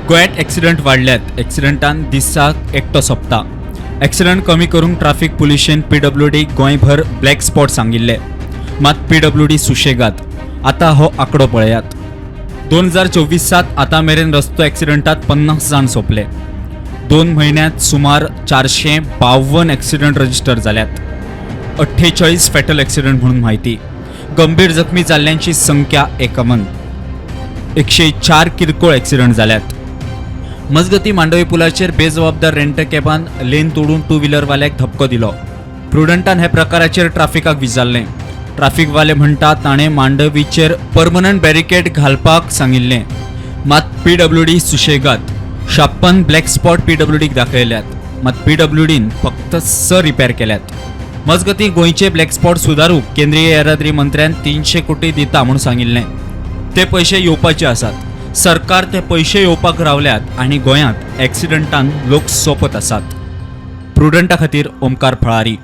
गोंयांत एक्सिडंट वाडल्यात. एक्सिडंटान दिसाक एकटो सोंपता. एक्सिडंट कमी करूंक ट्राफीक पुलिशेन पीडब्ल्यूडी गोंयभर ब्लॅक स्पॉट सांगिल्ले, मात पीडब्ल्यूडी सुशेगाद. आतां हो आंकडो पळयात. 2024सात आतां मेरेन रस्तो एक्सिडंटात 50 जाण सोंपले. 2 म्हयन्यांत सुमार 452 एक्सिडंट रजिस्टर जाल्यात. 48 फेटल एक्सिडंट म्हणून म्हायती. गंभीर जखमी जाल्ल्यांची संख्या 51. 104 किरकोळ एक्सिडंट जाल्यात. मजगती, मांडवी पुलाचेर बेजबाबदार रेंट कॅबान लेन तोडून टू व्हिलरवाल्याक धपको दिलो. प्रुडंटान ह्या प्रकाराचेर ट्राफिकाक विचारलें. ट्राफिकवाले म्हणटा, ताणें मांडवीचेर परमनंट बॅरिकेड घालपाक सांगिल्लें, मात पीडब्ल्यूडी सुशेगाद. 56 ब्लॅक स्पॉट पीडब्ल्यूडीक दाखयल्यात, मात पीडब्ल्यूडीन फक्त 6 रिपेर केल्यात. मजगती, गोंयचे ब्लॅक स्पॉट सुदारूंक केंद्रीय येरादारी मंत्र्यान 300 कोटी दिता म्हूण सांगिल्लें. ते पयशे येवपाचे आसात. सरकार ते पयशे येवपाक रावल्यात आनी गोंयांत एक्सिडंटान लोक सोंपत आसात. प्रुडंटा खातीर ओमकार फळारी.